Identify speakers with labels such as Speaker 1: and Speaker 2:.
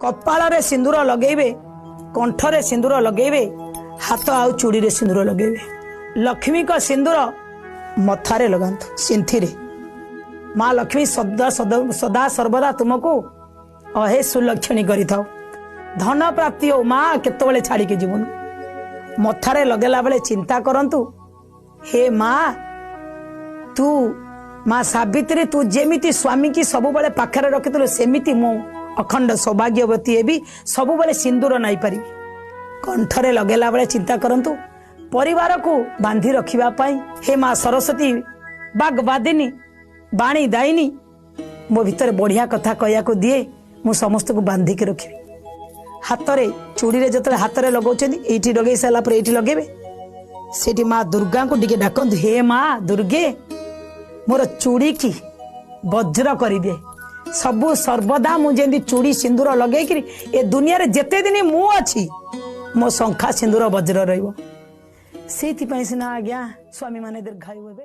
Speaker 1: କପାଳରେ ସିନ୍ଦୁର ଲଗେଇବେ, କଣ୍ଠରେ ସିନ୍ଦୁର ଲଗେଇବେ, ହାତ ଆଉ ଚୁଡ଼ିରେ ସିନ୍ଦୁର ଲଗେଇବେ। ଲକ୍ଷ୍ମୀଙ୍କ ସିନ୍ଦୁର ମଥାରେ ଲଗାନ୍ତୁ, ସିନ୍ଥିରେ। ମା ଲକ୍ଷ୍ମୀ ସଦା ସଦା ସର୍ବଦା ତୁମକୁ ଅହେ ସୁଲକ୍ଷଣୀ କରିଥାଉ, ଧନ ପ୍ରାପ୍ତି ହଉ। ମା, କେତେବେଳେ ଛାଡ଼ିକି ଯିବୁନୁ। ମଥାରେ ଲଗେଇଲା ବେଳେ ଚିନ୍ତା କରନ୍ତୁ, ହେ ମା, ତୁ ମା ସାବିତ୍ରୀ, ତୁ ଯେମିତି ସ୍ୱାମୀକି ସବୁବେଳେ ପାଖରେ ରଖିଥିଲୁ, ସେମିତି ମୁଁ ଅଖଣ୍ଡ ସୌଭାଗ୍ୟବତୀ ହେବି, ସବୁବେଳେ ସିନ୍ଦୁର ନାଇପାରିବି। କଣ୍ଠରେ ଲଗେଇଲା ବେଳେ ଚିନ୍ତା କରନ୍ତୁ, ପରିବାରକୁ ବାନ୍ଧି ରଖିବା ପାଇଁ, ହେ ମା ସରସ୍ୱତୀ, ବାଗବାଦିନୀ, ବାଣୀ ଦାଇନୀ, ମୋ ଭିତରେ ବଢ଼ିଆ କଥା କହିବାକୁ ଦିଏ, ମୁଁ ସମସ୍ତଙ୍କୁ ବାନ୍ଧିକି ରଖିବି। ହାତରେ ଚୁଡ଼ିରେ ଯେତେବେଳେ ହାତରେ ଲଗାଉଛନ୍ତି, ଏଇଠି ଲଗେଇ ସାରିଲା ପରେ ଏଇଠି ଲଗେଇବେ, ସେଇଠି ମା ଦୁର୍ଗାଙ୍କୁ ଟିକେ ଡାକନ୍ତୁ, ହେ ମା ଦୁର୍ଗେ, ମୋର ଚୁଡ଼ିକି ବଜ୍ର କରିଦିଏ, ସବୁ ସର୍ବଦା ମୁଁ ଯେମିତି ଚୁଡ଼ି ସିନ୍ଦୁର ଲଗେଇକିରି ଏ ଦୁନିଆରେ ଯେତେ ଦିନ ମୁଁ ଅଛି, ମୋ ଶଙ୍ଖା ସିନ୍ଦୁର ବଜ୍ର ରହିବ। ସେଇଥିପାଇଁ ସିନା ଆଜ୍ଞା ସ୍ୱାମୀମାନେ ଦୀର୍ଘାୟୁ ହେବେ।